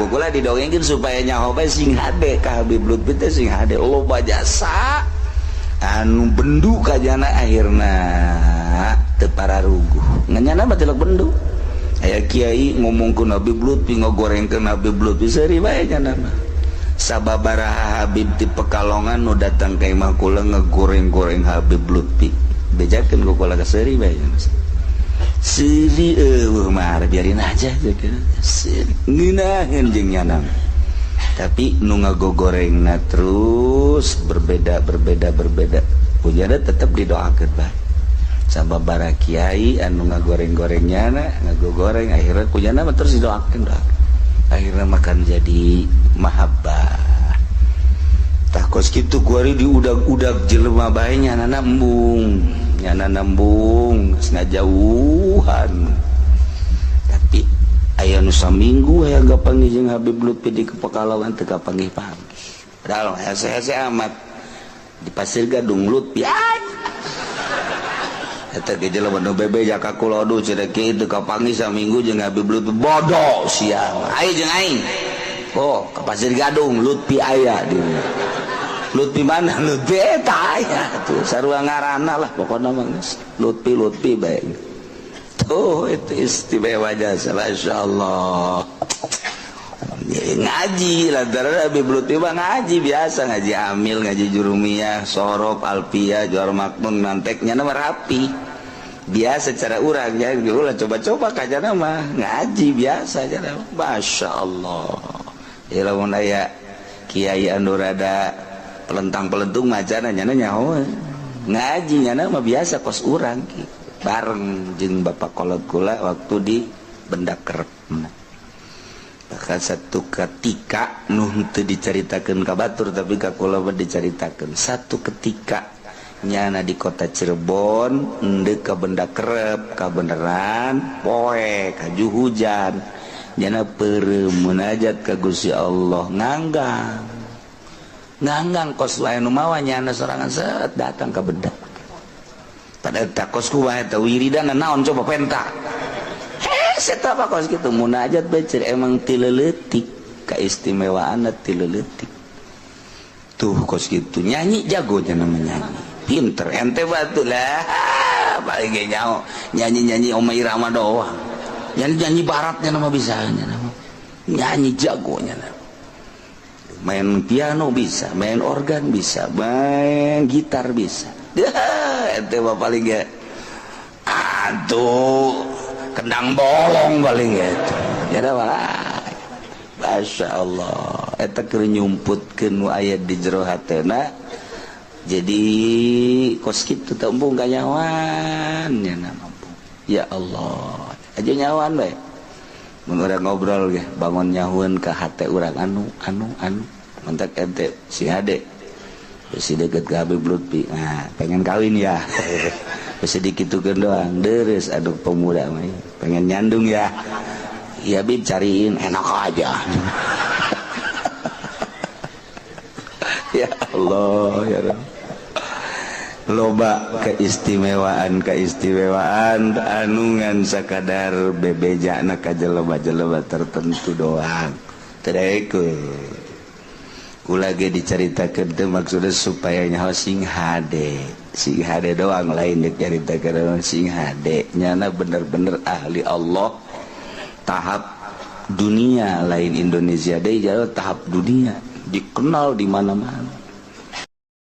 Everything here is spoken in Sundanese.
Ku kula didongengkeun supaya nyaho bae sing hade ka Habib Lutfi teh, sing hade loba jasa anu bendu kajana, akhirna teu pararuguh nganyana mah tilok bendu. Aya kiai ngomongkeun Habib Lutfi, ngogorengkeun Habib Lutfi, seuri bae nyana mah. Sababaraha Habib di Pekalongan nu datang ka imah kula ngegoreng-goreng Habib Lutfi, bejakeun ku kula ka seuri bae nyana. Seuri eueuh mah biarin aja, seuri ngeunaheun jeung nyana. Tapi nu ngagogorengna terus berbeda, berbeda, berbeda, pujana tetep didoakeun bae. Sababaraha kiai anu ngagoreng-goreng nyana, ngagogoreng, akhirnya kujana mah terus didoakeun, doakeun, akhirnya makan jadi mahabbah. Tah, kos kitu kuari diudag-udag jelema bae, nyana nembung, nyana nembung ngajauhan. Tapi aya nu saminggu hayang kapanggih jeung Habib Lutfi di Pekalongan, teu kapanggih-panggih, padahal hese-hese amat di Pasir Gadung Lutfi. Ay, eta ge jelema nu bebeja ka kula, aduh, cenah kieu teu kapanggih saminggu jeung Habib Lutfi, bodoh sia. Ayo jeung aing, oh, ke Pasir Gadung, Lutfi aya di Lutfi mana? Lutfi eta aya tuh, sarua ngaranna lah, pokokna mah geus Lutfi, Lutfi bae. Tuh, itu istimewa jasa, Masya Allah. Ngaji lantaran Habib Lutfi mah ngaji biasa, ngaji amil, ngaji jurumiyah, sorof, alpiyah, juar makmun, manteknya nama rapi biasa cara urang ya ulah coba-coba kajana mah ngaji biasa cara. Masya Allah ya, lamun aya kiai anu rada pelentang-pelentung macana, nyana nyaho ngaji nyana mah biasa kos urang ki. Bareng jeung bapak kolot kula waktu di Benda Kerep. Bahkan satu ketika nu teu dicaritakeun ka batur, tapi ka kula mah dicaritakeun, satu ketika nyana di kota Cirebon endek ka Benda Kerep, kabeneran poe kaju hujan, nyana peureum munajat ka Gusti Allah, nganggang nganggang kos wae nu mawa nyana sorangan, set datang ka benda. Pada eta kos kumaha eta wiridan naon, coba penta hese apa kos kitu munajat bae. Emang ti leutik keistimewaan, ti leutik tuh kos gitu. Nyanyi jago namanya, nyanyi pinter ente batu lah, paling ge nyaho nyanyi-nyanyi Oma Irama doang. Nyanyi-nyanyi baratnya nama bisa nama nyanyi jagonya, nama main piano bisa, main organ bisa, main gitar bisa. Ente mah paling ge aduh kendang bolong paling gitu ya. Masya Allah, eta keur nyumputkeun nu aya di jero hatena, jadi kos kitu teu embung kanyawan nya mampu. Ya Allah, aja nyawan bae mun urang ngobrol ge bangun nyahueun ka hate urang anu anu anu mantak ente si hade si deket ke Habib Lutfi. Nah, pengen kawin ya, sedikit dikitukeun doang deres. Aduh, pemuda mah pengen nyandung ya. Ya Bib, cariin, enak aja. Ya Allah, ya Rabb. Loba keistimewaan keistimewaan anu ngan sakadar bebejana ka jelema-jelema tertentu doang. Teu kula ge dicaritakeun teh maksudnya supaya nyaho sing hade, sing hade doang, lain dicaritakeun sing hade. Nyana bener-bener ahli Allah tahap dunia, lain Indonesia deh, jauh tahap dunia, dikenal di mana-mana.